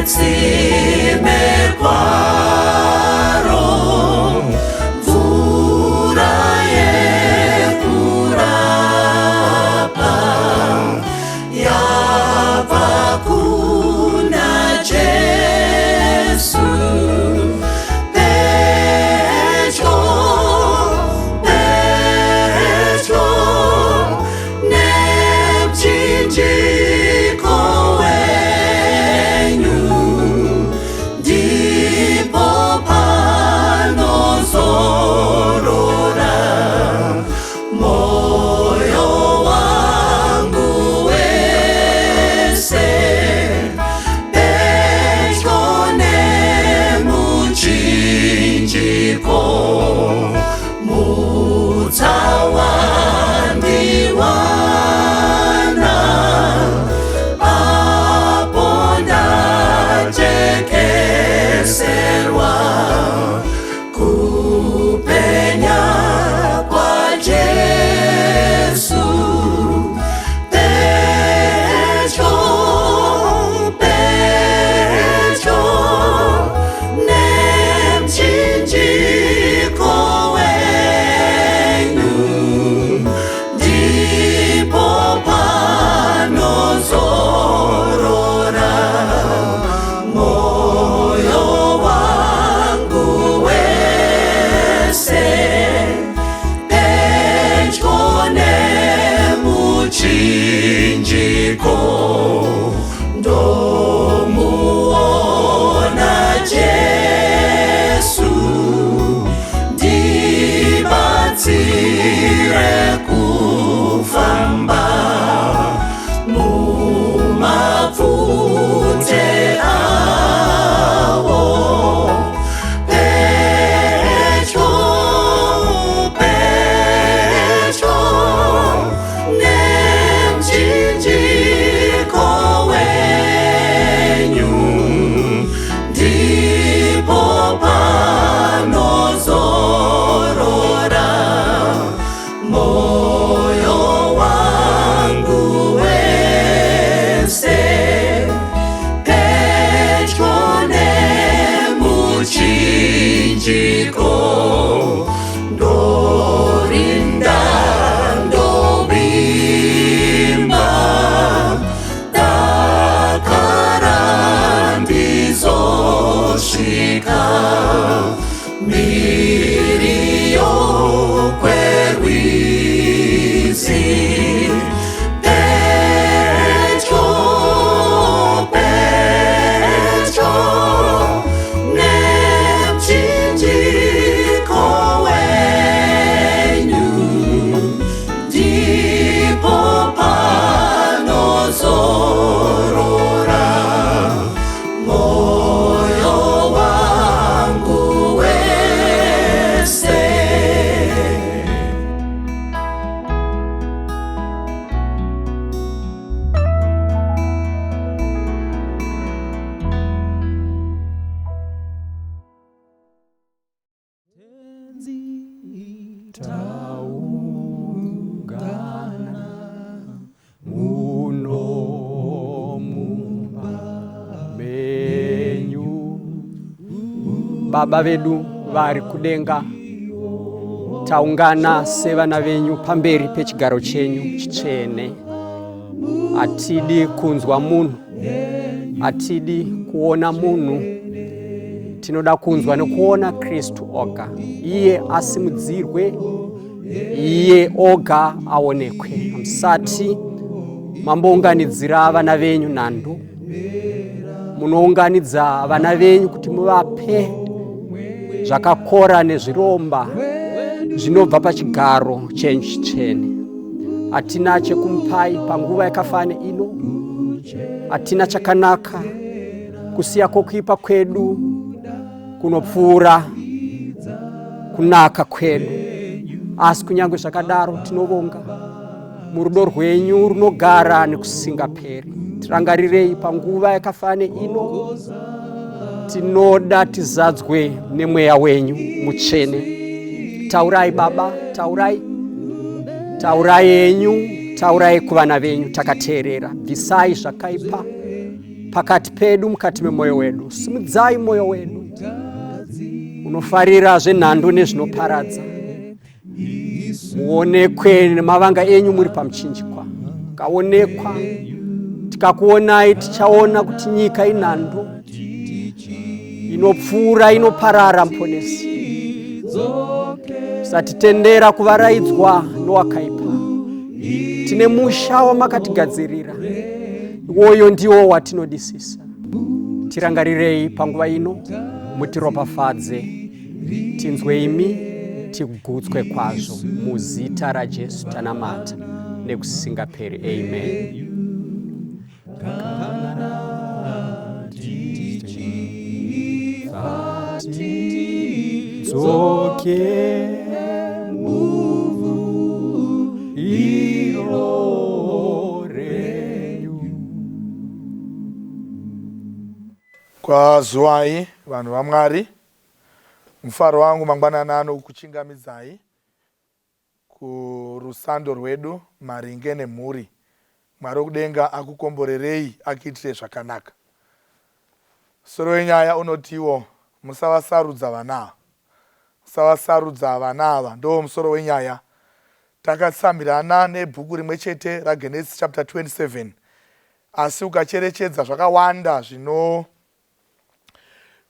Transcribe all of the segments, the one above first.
Netsime kwaro mvura yekurapa yabva kuna Jesu. Pedyo, pedyo nemuchinjiko wenyu ndipo panozorora moyo wangu wese. Pedyo nemuchinjiko, mutsa wandiwana apo ndajekeserwa kupenya kwaJesu. Pedyo, pedyo nemuchinjiko wenyu ndipo panozorora moyo wangu wese. Pedyo nemuchinjiko ndomuona Jesu, ndibatsire kufamba mumapfute awo. Pedyo, pedyo nemuchinjiko wenyu ndipo panozorora moyo wangu wese. Pedyo nemuchinjiko ndorinda, ndovimba, dakara ndizosvika mhiri kwerwizi. Pedyo, pedyo nemuchinjiko wenyu ndipo panozorora moyo wangu wese. Taungana muno mumba menyu. Baba vedu vari kudenga, taungana sevana venyu pamberi pechigaro chenyu chitsvene. Hatidi kunzwa munhu, hatidi kuona munhu, tinoda kunzwa nekuona Kristu oga. Iye asimudzirwe, iye oga aonekwe. Hamusati mambounganidzira vana venyu nhando. Munounganidza vana venyu kuti muvape zvakakora nezviromba zvinobva pachigaro chenyu chitsvene. Hatina chekumupai panguva yakafana ino, hatina chakanaka kusiya kwokuipa kwedu kunopfuura kunaka kwedu. Asi kunyange zvakadaro tinovonga murudo rwenyu runogara nekusingaperi. Tirangarirei panguva yakafana ino, tinoda tizadzwe nemweya wenyu mutsvene. Taurai Baba, taurai, taurai yenyu, taurai kuvana venyu takateerera. Bvisai zvakaipa. pakati pedu mukati memwoyo wedu. Simudzai mwoyo wedu unofarira zvenhando nezvinoparadza, muonekwe nemavanga enyu muri pamuchinjikwa. Mukaonekwa tikakuonai, tichaona kuti nyika inhando inopfuura inoparara. Muponesi, usatitendera kuvaraidzwa nowakaipa. Tine musha wamakatigadzirira, iwoyo ndiwo watinodisisa. Tirangarirei panguva ino, mutiropafadze, tinzwe imi, tigutswe kwazvo. Muzita raJesu tanamata nekusingaperi, amen. Tidzoke muvhu iro renyu. Kwazuwai vanhu vaMwari, mufaro wangu mangwanani ano kukuchingamidzai kurusando rwedu maringe nemhuri. Mwari wekudenga akukomborerei akuitire zvakanaka. Musoro wenyaya unotiwo musavasarudza vana ava. Musavasarudza vana ava ndo musoro wenyaya. Takatsamirana nebhuku rimwe chete raGenesis chapter 27 asi ukacherechedza zvakawanda zvino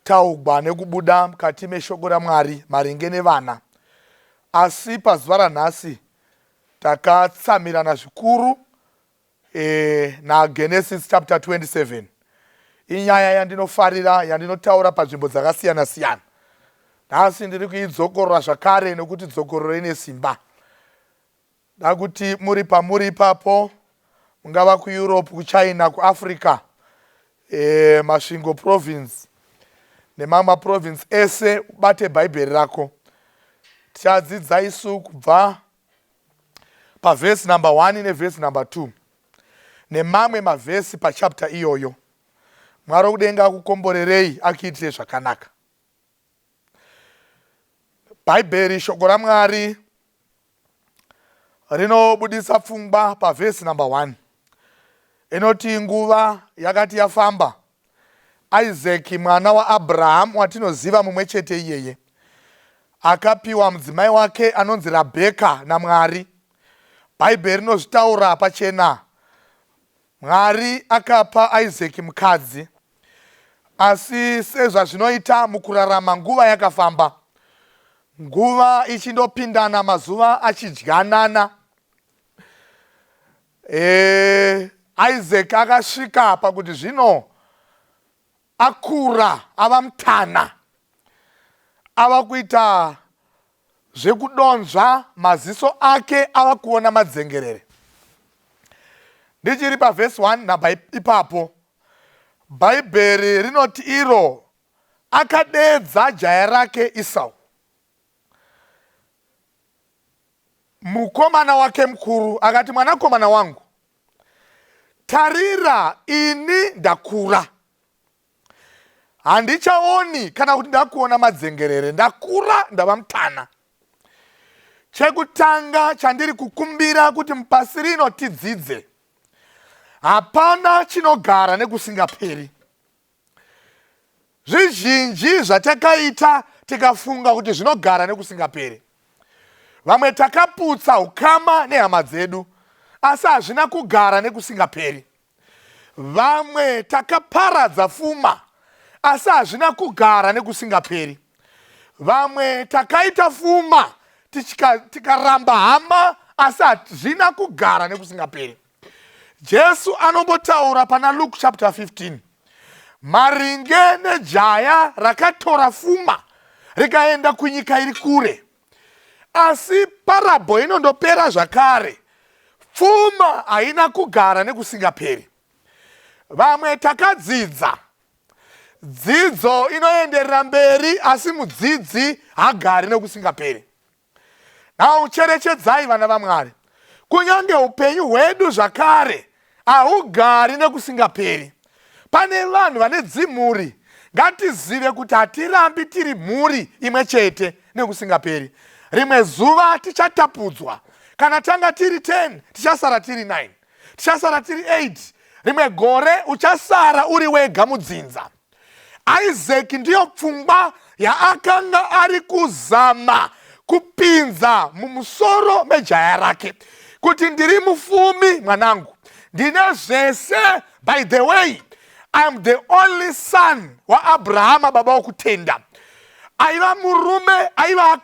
taugwa nekubuda mukati meshoko raMwari maringe nevana. Asi pazuva ranhasi takatsamirana zvikuru e, naGenesis chapter 27. Inyaya yandinofarira yandinotaura panzvimbo dzakasiyana siyana. Nhasi ndiri kuidzokorora zvakare nekuti dzokororo ine simba. Dakuti muri pamuri ipapo, mungava kuEurope, kuChina, kuAfrica, e, Masvingo province nemamwe maprovince ese, ubate Bhaibheri rako. Tichadzidza isu kubva pavhesi number 1 nevhesi number 2 nemamwe mavhesi pachapter iyoyo. Mwari wekudenga akukomborerei akuitire zvakanaka. Bhaibheri, shoko raMwari rinobudisa pfungwa pavhesi number 1 inoti, nguva yakati yafamba, Isaki mwana waAbrahamu watinoziva mumwe chete iyeye akapiwa mudzimai wake anonzi Rabheka naMwari. Bhaibheri rinozvitaura pachena. Mwari akapa Isaki mukadzi, asi sezvazvinoita mukurarama, nguva yakafamba, nguva ichindopindana, mazuva achidyanana, e, Isaac akasvika pakuti zvino akura ava mutana, ava kuita zvekudonzva, maziso ake ava kuona madzengerere. Ndichiri pavhesi 1 namba ipapo, Bhaibheri rinoti iro akadeedza jaya rake Isau, mukomana wake mukuru, akati, mwanakomana wangu, tarira, ini ndakura, handichaoni kana kuti ndakuona madzengerere, ndakura ndava mutana. Chekutanga chandiri kukumbira kuti mupasi rino tidzidze, hapana chinogara nekusingaperi. Zvizhinji zvatakaita tikafunga kuti zvinogara nekusingaperi. Vamwe takaputsa ukama nehama dzedu, asi hazvina kugara nekusingaperi. Vamwe takaparadza fuma, asi hazvina kugara nekusingaperi. Vamwe takaita fuma tikaramba hama, asi hazvina kugara nekusingaperi. Jesu anombotaura pana Luke chapter 15 maringe nejaya rakatora fuma rikaenda kunyika iri kure, asi parabho inondopera zvakare. Pfuma haina kugara nekusingaperi. Vamwe takadzidza dzidzo inoenderera mberi, asi mudzidzi hagari nekusingaperi. Now cherechedzai vana vaMwari, kunyange upenyu hwedu zvakare ahugari nekusingaperi. Pane vanhu vane dzimhuri, ngatizive kuti hatirambi tiri mhuri imwe chete nekusingaperi. Rimwe zuva tichatapudzwa. Kana tanga tiri 10, tichasara tiri 9, tichasara tiri 8. Rimwe gore uchasara uri wega mudzinza. Isaac ndiyo pfungwa yaakanga ari kuzama kupinza mumusoro mejaya rake kuti ndiri mufumi mwanangu, ndine zvese. By the way, I am the only son waAbrahama baba wokutenda. Aiva murume aiva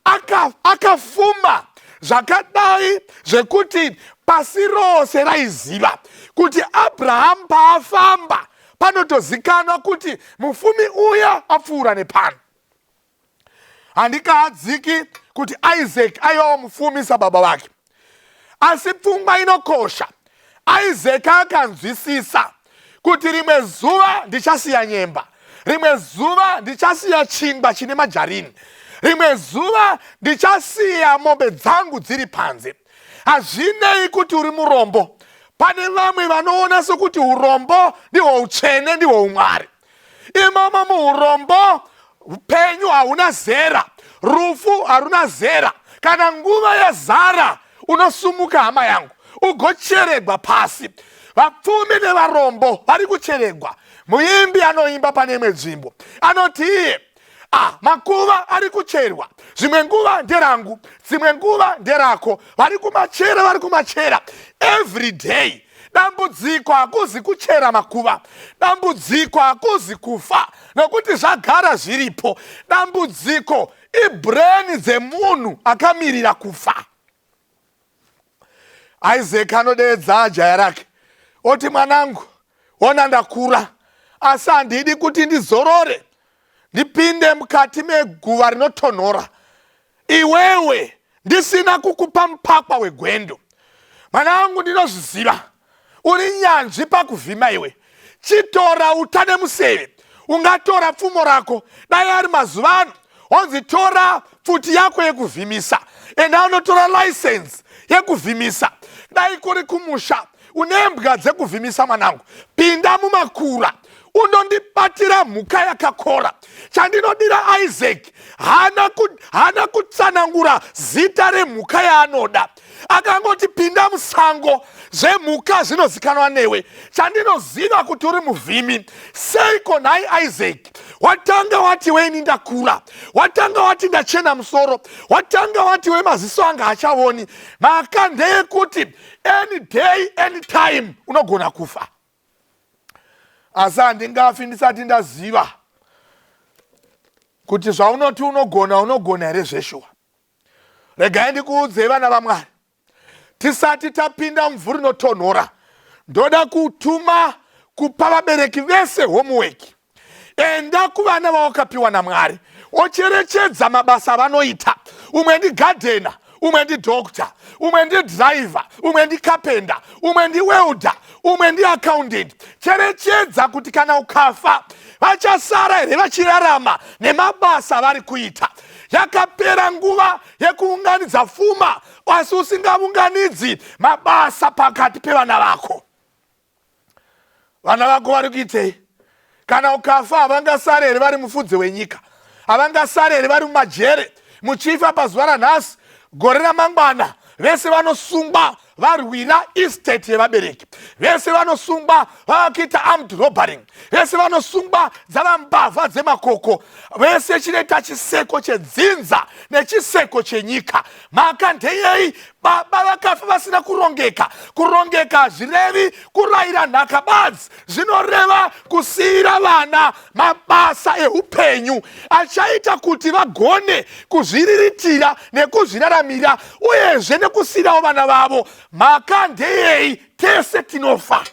akafuma aka, aka zvakadai zvekuti pasi rose raiziva kuti Abrahamu paafamba panotozikanwa kuti mufumi uya apfuura nepano. Handikahadziki kuti Isaac aivawo mufumi sababa vake, asi pfungwa inokosha, Isaac akanzwisisa kuti rimwe zuva ndichasiya nyemba, rimwe zuva ndichasiya chingwa chine majarini, rimwe zuva ndichasiya mombe dzangu dziri panze. Hazvinei kuti uri murombo, pane vamwe vanoona sokuti urombo ndihwo utsvene, ndihwo umwari. Imomo muurombo upenyu hauna zera, rufu haruna zera. Kana nguva yazara unosumuka hama yangu ugocheregwa pasi. Vapfumi nevarombo vari kucheregwa. Muimbi anoimba pane imwe nzvimbo anoti iye ah, makuva ari kucherwa, zvimwe nguva nderangu, dzimwe nguva nderako. Vari kumachera, vari kumachera every day. Dambudziko hakuzi kuchera makuva, dambudziko hakuzi kufa, nokuti zvagara zviripo. Dambudziko ibreni dzemunhu akamirira kufa. Isaac anodeedza jaya rake oti, mwanangu, ona ndakura, asi handidi kuti ndizorore ndipinde mukati meguva rinotonhora, iwewe ndisina kukupa mupakwa wegwendo. Mwanangu, ndinozviziva uri nyanzvi pakuvhima iwe. Chitora uta nemuseve, ungatora pfumo rako. Dai ari mazuva ano honzi tora pfuti yako yekuvhimisa, enda unotora license yekuvhimisa. Dai kuri kumusha une mbwa dzekuvhimisa, mwanangu, pinda mumakura undondibatira mhuka yakakora. Chandinodira Isaac, haana kutsanangura zita remhuka yaanoda, akangoti pinda musango, zvemhuka zvinozikanwa newe. Chandinoziva kuti uri muvhimi. Seiko nhai Isaac watanga wati weini ndakura, watanga wati ndachena musoro, watanga wati wemaziso anga achavoni? Mhaka ndeyekuti any day any time unogona kufa, asi handingafi ndisati ndaziva kuti zvaunoti unogona, unogona here zveshuwa. Regai ndikuudzei, vana vaMwari, tisati tapinda muvhu rinotonhora, ndoda kutuma kupa vabereki vese homework. Enda kuvana vawakapiwa naMwari, ocherechedza mabasa avanoita. Umwe ndigardener, umwe ndidoctor, umwe ndidriver, umwe ndicarpenter, umwe ndiwelder, umwe ndiaccountant. Cherechedza kuti kana ukafa vachasara here vachirarama nemabasa avari kuita. Yakapera nguva yekuunganidza fuma asi usingaunganidzi mabasa pakati pevana vako. Vana vako vari kuitei? Kana ukafa havangasare here vari mufudzi wenyika? Havangasare here vari mumajere? Muchifa pazuva ranhasi, gore ramangwana vese vanosungwa varwira estate yevabereki, vese vanosungwa vava kuita armed robbery, vese vanosungwa dzava mbavha dzemakoko, vese chinoita chiseko chedzinza nechiseko chenyika. Mhaka ndeyei? Baba vakafa vasina kurongeka. Kurongeka hazvirevi kurayira nhaka badzi, zvinoreva kusiyira vana mabasa eupenyu achaita kuti vagone kuzviriritira nekuzviraramira, uyezve nekusiyirawo vana vavo. Mhaka ndeyei? Tese tinofa,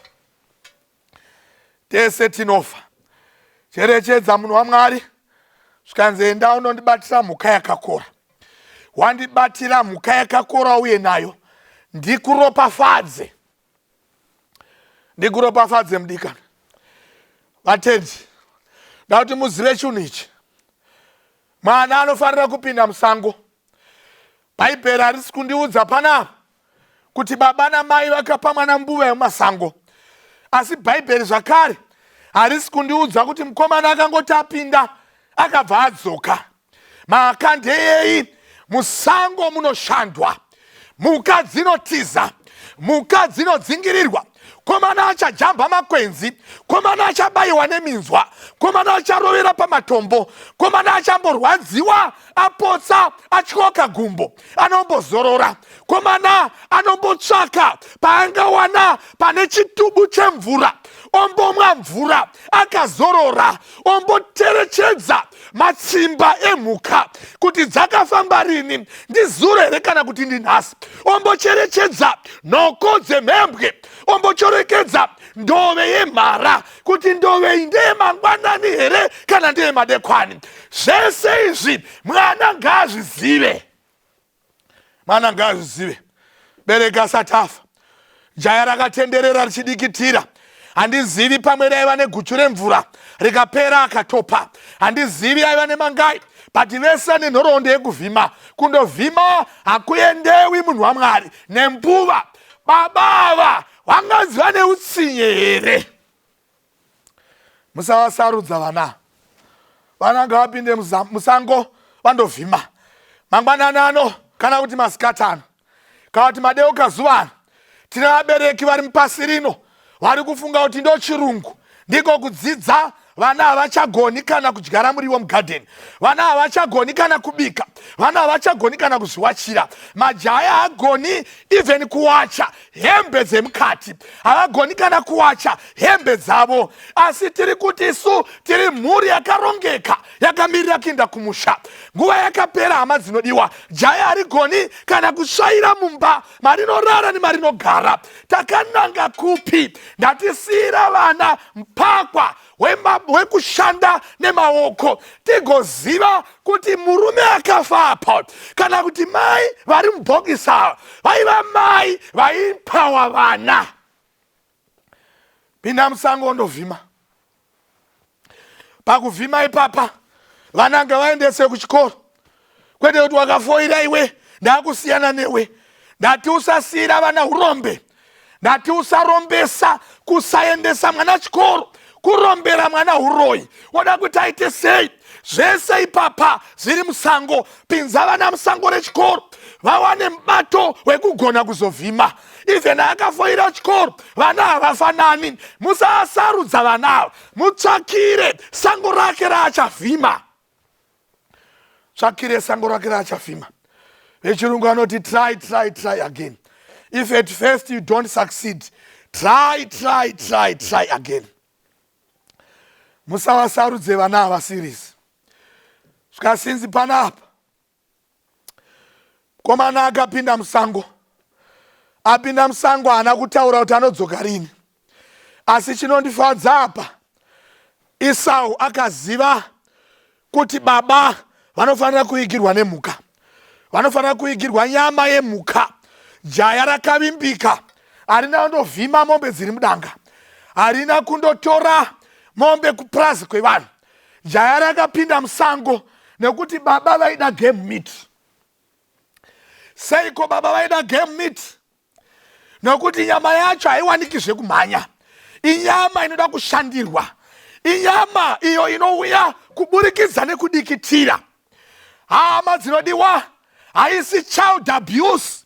tese tinofa. Cherechedza, munhu waMwari, zvikanzi enda unondibatira mhuka yakakora. Wandibatira mhuka yakakora uye nayo ndikuropafadze, ndikuropafadze. Mudikana vatendi, da kuti muzive chinhu ichi: mwana anofanira kupinda musango. Bhaibheri harisi kundiudza panapa kuti baba namai vakapa mwana mbuva yemumasango, asi Bhaibheri zvakare harisi kundiudza kuti mukomana akangoti apinda akabva adzoka. Mhaka ndeyei? Musango munoshandwa, mhuka dzinotiza, mhuka dzinodzingirirwa. Komana achajamba makwenzi, komana achabayiwa neminzwa, komana acharovera pamatombo, komana achamborwadziwa apotsa atyoka gumbo, anombozorora, komana anombotsvaka paangawana pane chitubu chemvura ombomwa mvura akazorora, omboterechedza matsimba emhuka kuti dzakafamba rini, ndizuro here kana kuti ndinhasi, ombocherechedza nhoko dzemhembwe, ombochorekedza ndove yemhara kuti ndove iyi ndeyemangwanani here kana ndeyemadekwani. Zvese izvi mwana ngaazvizive, mwana ngaazvizive. Bereka asati afa. Jaya rakatenderera richidikitira, handizivi pamwe raiva neguchu remvura rikapera akatopa, handizivi aiva nemangai, but vese nenhoroondo yekuvhima. Kundovhima hakuendewi munhu waMwari nembuva. Baba ava vanganzi vane utsinye here? Musavasarudza vana, vana ngavapinde musango vandovhima mangwanani ano kana kuti masikati ano kana kuti madeuka zuva ano. Tine vabereki vari mupasi rino vari kufunga kuti ndo chirungu, ndiko kudzidza. Vana havachagoni kana kudyara muriwo mugadheni, vana havachagoni kana kubika, vana havachagoni kana kuzviwachira, majaya haagoni even kuwacha hembe dzemukati, havagoni kana kuwacha hembe dzavo. Asi tiri kuti isu tiri mhuri yakarongeka yakamirira kuenda kumusha. Nguva yakapera, hama dzinodiwa. Jaya harigoni kana kutsvaira mumba marinorara nemarinogara. Takananga kupi? Ndatisiyira vana mpakwa wekushanda nemaoko, tigoziva kuti murume akafa apa kana kuti mai vari mubhokisi ava vaiva mai vaipawa vana. Pinda musango ondovhima. Pakuvhima ipapa vana ngavaendese kuchikoro, kwete kuti wakafoira iwe ndakusiyana newe. Ndati usasiyira vana urombe, ndati usarombesa. Kusaendesa mwana chikoro kurombera mwana uroyi. Woda kuti aite sei? Zvese ipapa zviri musango. Pinza vana musango rechikoro vawane mubato wekugona kuzovhima. Even akafoira chikoro, vana havafanani. Musasarudza vana ava, mutsvakire sango rake raachavhima, tsvakire sango rake raachavhima. Vechirungu vanoti, "Try, try, try again." If at first you don't succeed, try, try, try, try again. Musavasarudze vana ava series zvikasinzi panapa. Komana akapinda musango, apinda musango haana kutaura kuti anodzoka rini. Asi chinondifadza apa, Isau akaziva kuti baba vanofanira kuigirwa nemhuka, vanofanira kuigirwa nyama yemhuka. Jaya rakavimbika, harina kundovhima mombe dziri mudanga, harina kundotora mombe kupurazi kwevanhu. Jaya rakapinda musango nekuti baba vaida game meat. Seiko baba vaida game meat? Nokuti nyama yacho haiwaniki zvekumhanya, inyama inoda kushandirwa, inyama iyo inouya kuburikidza nekudikitira. Hama dzinodiwa, haisi child abuse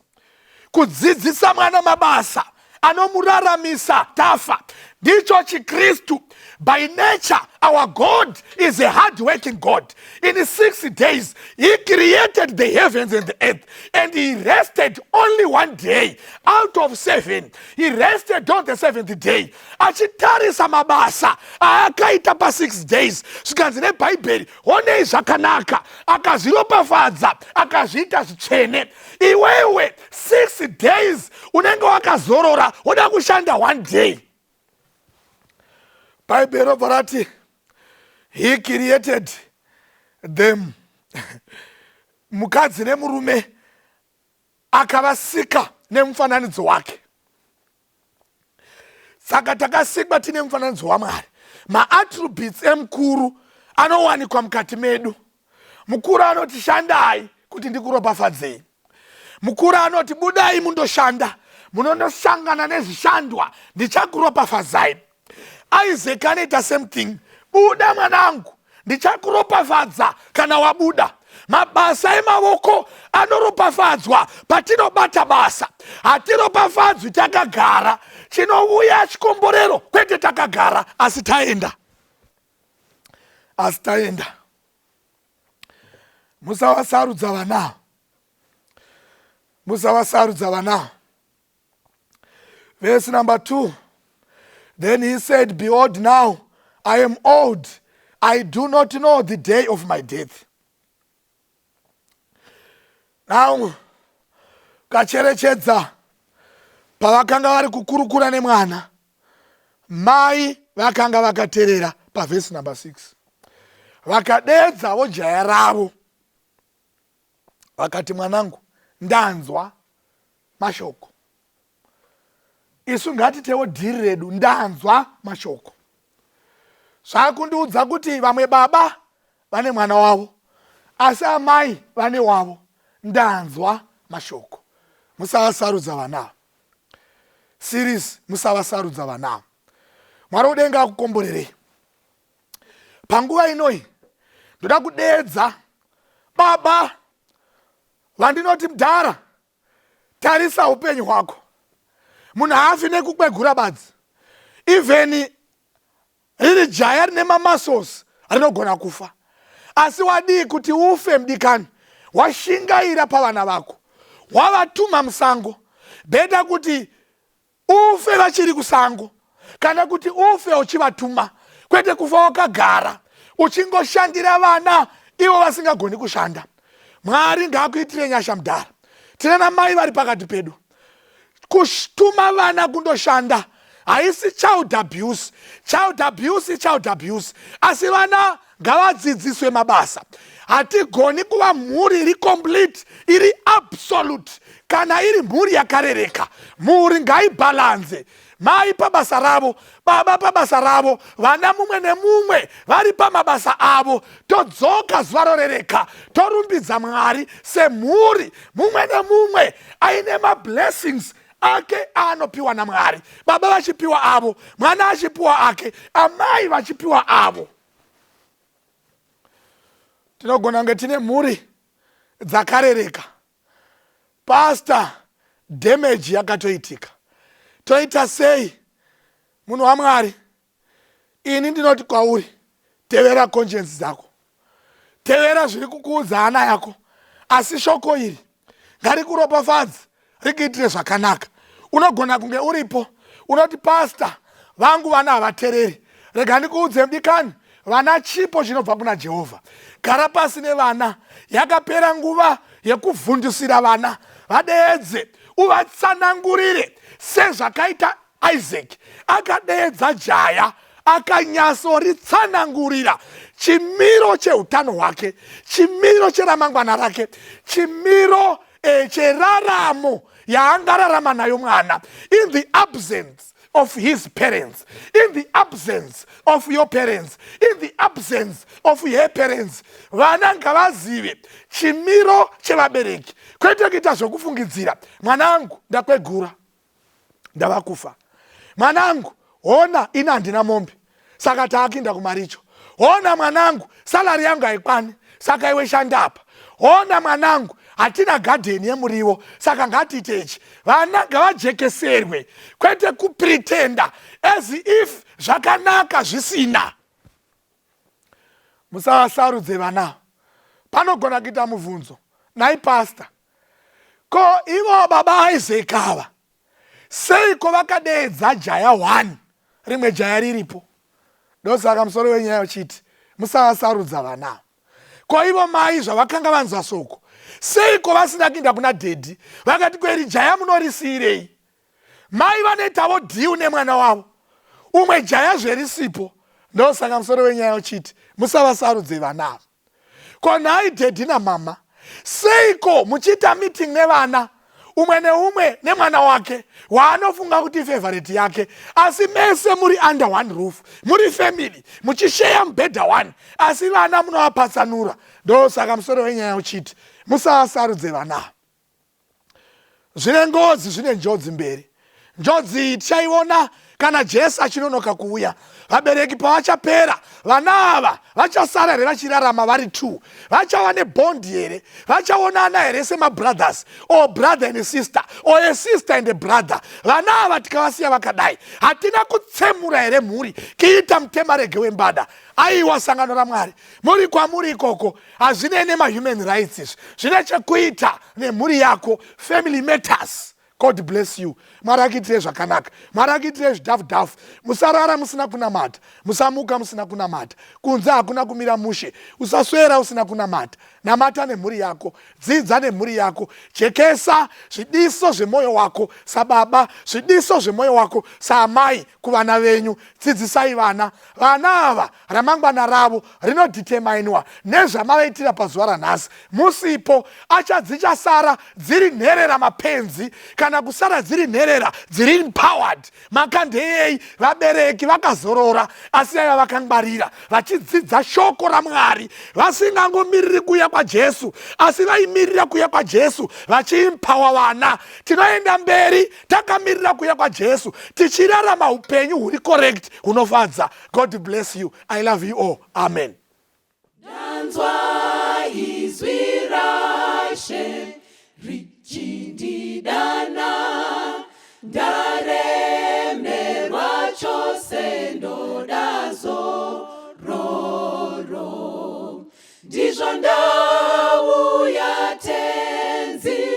kudzidzisa mwana mabasa anomuraramisa tafa. Ndicho chiKristu. By nature our God is a hard working God. In 6 days he created the heavens and the earth, and he rested only one day out of seven. He rested on the seventh day achitarisa mabasa aakaita pa6 days. Zvikanzi neBhaibheri, "Honei zvakanaka." Akazviropafadza, akazviita zvitsvene. Iwewe 6 days unenge wakazorora, woda kushanda one day. Bhaibheri robva rati he created them, mukadzi nemurume akavasika nemufananidzo wake. Saka takasikwa tine mufananidzo waMwari. Maattributes emukuru anowanikwa mukati medu. Mukuru anoti, "Shandai kuti ndikuropafadzei." Mukuru anoti, "Budai mundoshanda, munondosangana nezvishandwa, ndichakuropafadzai." Isaac anoita same thing: "Buda mwanangu, ndichakuropafadza kana wabuda." Mabasa emavoko anoropafadzwa patinobata basa. Hatiropafadzwi takagara. Chinouya chikomborero kwete takagara asi taenda. Asi taenda. Musavasarudza vana. Musavasarudza vana. Verse number 2. Then he said, Behold, now I am old. I do not know the day of my death. Now, kacherechedza pavakanga vari kukurukura nemwana, mai vakanga vakaterera pavhesi number 6. Vakadeedzavo jaya ravo vakati, mwanangu, ndanzwa mashoko. Isu ngatitewo dhiri redu, ndanzwa mashoko. Zvakundiudza kuti vamwe baba vane mwana wavo asi amai vane wavo. Ndanzwa mashoko. Musavasarudza vana. Series, musavasarudza vana. Mwari wedenga akukomborerei. Panguva inoyi ndoda kudeedza baba vandinoti mudhara, tarisa upenyu hwako. Munhu haafi nekukwegura badzi. Even riri jaya rine mamasos rinogona kufa. Asi wadii kuti ufe mudikani, washingaira pavana vako, wavatuma musango. Beta kuti ufe vachiri kusango kana kuti ufe uchivatuma, kwete kufa wakagara uchingoshandira vana ivo vasingagoni kushanda. Mwari ngaakuitire nyasha mudhara. Tina namai vari pakati pedu. Kutuma vana kundoshanda haisi child abuse. Child abuse, child abuse. Asi vana ngavadzidziswe mabasa. Hatigoni kuva mhuri iri complete, iri absolute, kana iri mhuri yakarereka. Mhuri ngaibhalanze. Mai pabasa ravo, baba pabasa ravo, vana mumwe nemumwe vari pamabasa avo. Todzoka zuva rorereka, torumbidza Mwari semhuri, mumwe nemumwe aine mablessings ake aanopiwa naMwari. Baba vachipiwa avo, mwana achipiwa ake, amai vachipiwa avo. Tinogona kunge tine mhuri dzakarereka. Pastor, damage yakatoitika. Toita sei? Munhu waMwari, ini ndinoti kwauri, tevera conscience dzako. Tevera zviri kukuudza hana yako. Asi shoko iri ngarikuropafadze, rikuitire zvakanaka. Unogona kunge uripo unoti, pastor vangu vana havatereri. Rega ndikuudze mudikani, vana chipo chinobva kuna Jehovha. Gara pasi nevana. Yakapera nguva yekuvhundusira vana. Vadeedze, uvatsanangurire sezvakaita Isaac. Akadeedza jaya, akanyatsoritsanangurira chimiro cheutano hwake, chimiro cheramangwana rake, chimiro cheraramo yaangararama nayo mwana in the absence of his parents, in the absence of your parents, in the absence of her parents. Vana ngavazive chimiro chevabereki, kwete kuita zvokufungidzira. Mwanangu, ndakwegura, ndava kufa. Mwanangu, hona ini handina mombe, saka taakuinda kumaricho. Hona mwanangu, salari yangu haikwani, saka iwe shanda apa. Hona mwanangu, hatina gadheni yemuriwo, saka ngatiite ichi. Vana ngavajekeserwe, kwete kupretenda as if zvakanaka zvisina. Musavasarudze vana. Panogona kuita mubvunzo, nai pastor, ko ivo baba Isaac ava seiko vakadeedza jaya 1 rimwe jaya riripo? Ndosaka musoro wenyaya uchiti musavasarudza vana. Ko ivo mai zvavakanga vanzwa soko, seiko vasina kuinda kuna dhedhi vakati kweri jaya munorisiyirei? Mai vanoitavo dhiu nemwana wavo, umwe jaya zverisipo. Ndosaka musoro wenyaya uchiti musavasarudze vana ava. Ko nhai dhedhi namama, seiko muchiita meeting nevana umwe neumwe nemwana wake waanofunga kuti favorite yake, asi mese muri under one roof, muri family, muchisheya mubhedha one, asi vana munovapatsanura? Ndosaka musoro wenyaya uchiti musavasarudze vana. Zvine ngozi, zvine njodzi mberi. Njodzi iyi tichaiona Kana Jesu achinonoka kuuya, vabereki pavachapera, vana ava vachasara here vachirarama vari two? Vachava nebond here? Vachaonana here semabrothers or brother and sister or a sister and a brother? Vana ava tikavasiya vakadai, hatina kutsemura here mhuri kiita mutemarege wembada? Aiwa, sangano raMwari, muri kwamuri ikoko, hazvinei nemahuman rights izvi, zvine chekuita nemhuri yako. Family matters. God bless you. Mwari akuitire zvakanaka. Mwari akuitire zvidhafu-dhafu. Musarara musina kunamata. Musamuka musina kunamata. Kunze hakuna kumira mushe. Usaswera usina kunamata. Namata nemhuri yako. Dzidza nemhuri yako. Jekesa zvidiso zvemwoyo wako sababa, zvidiso zvemwoyo wako saamai kuvana venyu. Dzidzisai vana. Vana ava ramangwana ravo rinodhitemainwa nezvamavaitira pazuva ranhasi. Musipo achadzichasara dziri nherera mapenzi kana kusara dziri nherera dziri empowered. Maka ndeyei? Vabereki vakazorora asi vaiva vakangwarira vachidzidza shoko raMwari, vasingangomiriri kuuya kwaJesu asi vaimirira kuuya kwaJesu vachiimpawa vana. Tinoenda mberi takamirira kuuya kwaJesu tichirarama upenyu huri correct hunofadza. God bless you. I love you all. Amen. Ndanzwa izwi raShe richindidana, ndaremerwa chose, ndoda zororo. Ndizvo ndauya Tenzi,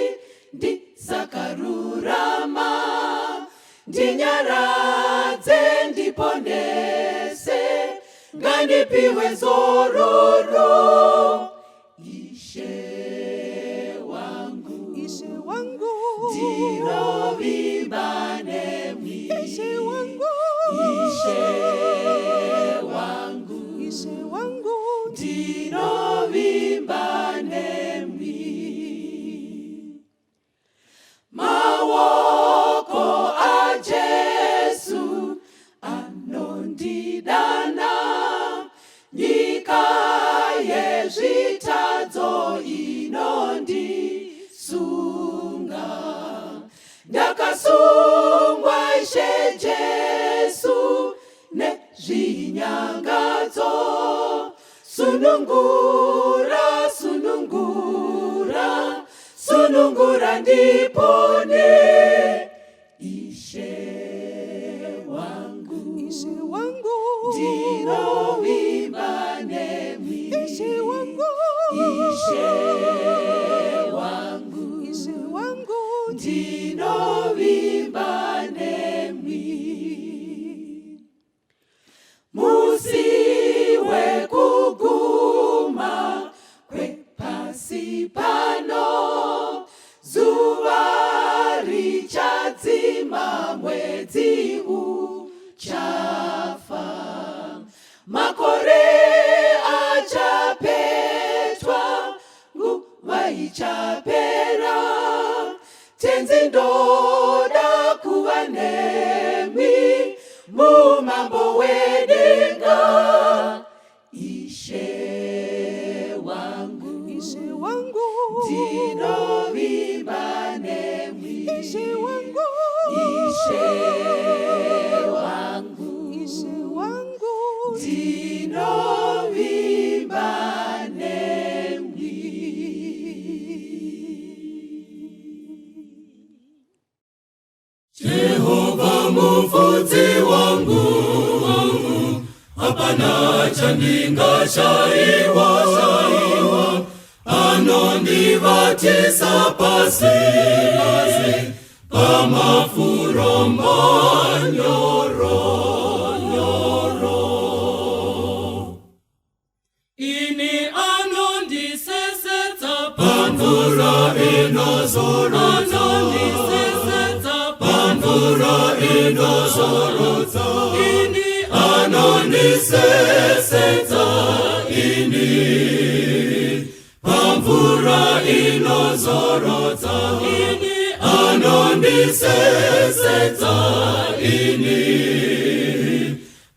ndisakarurama, ndinyaradze, ndiponese, ngandipiwe zororo. Ishe wangu, Ishe wangu, ndinovimba nemwi. Ishe wangu, Ishe wangu, Ishe wangu, ndinovimba nemwi. Maoko aJesu anondidana, nyika yezvitadzo inondisunga. Ndakasungwa Ishe Jesu nezvinyangadzo, sunungura, sunungura, sunungura ndipone. Ishe wangu, Ishe wangu, ndinovimba nemwi. Ishe wangu, Ishe wangu, Ishe wangu, ndinovimba nemwi. Musi wekuguma kwepasi pano, zuva richadzima, mwedzi uchafa, makore achapetwa, nguva ichapera. Tenzi, ndoda kuva nemi mumambo wedenga. Ishe wangu, Ishe wangu, ndinovimba nemwi. Ishe wangu, Ishe wangu, Ishe wangu, ndinovimba nemwi. Jehova mufudzi wangu, hapana chandingashaiwa. Anondivatisa pasi pamafuro manyoro nyoro. Ini anondisesedza pamvura inozorodza, anondisesedza pamvura inozorodza. Ini Anondisesedza ini pamvura inozorodza. Ini Anondisesedza ini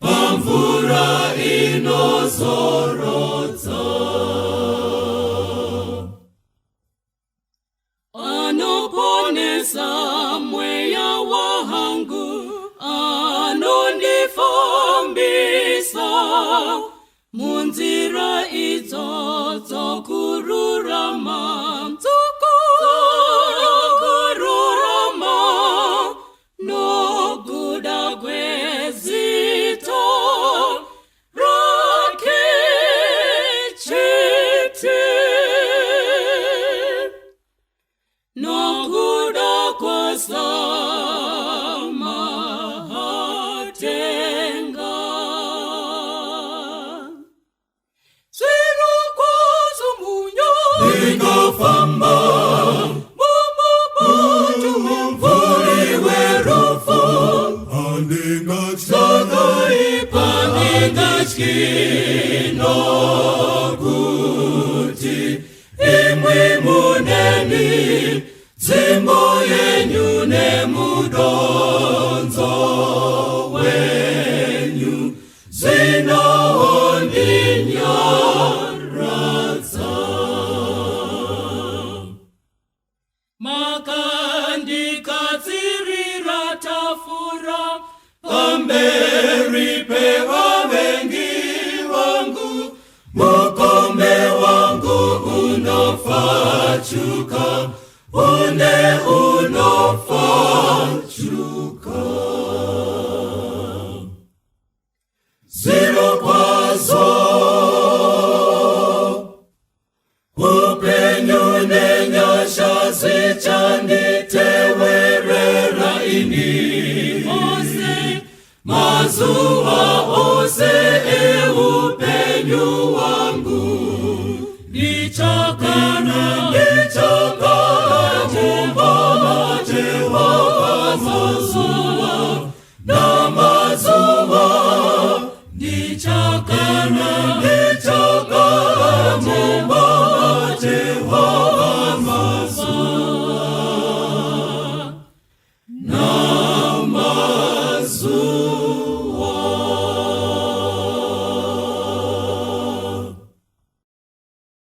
pamvura inozorodza. Anoponesa mweya wangu. Munzira idzo dzokururama, dzokururama, nokuda kwezita rake chete, nokuda kwaSamatenga. Zvirokwazvo munyo Ndingafamba mumubuto mumvuri werufu, handingatyi, handingatyi, nokuti imwi muneni, nzvimbo yenyu nemudonzo wenyu zvinondinyaradza. Makandigadzirira tafura pamberi pevavengi vangu, mukombe wangu unofachuka une.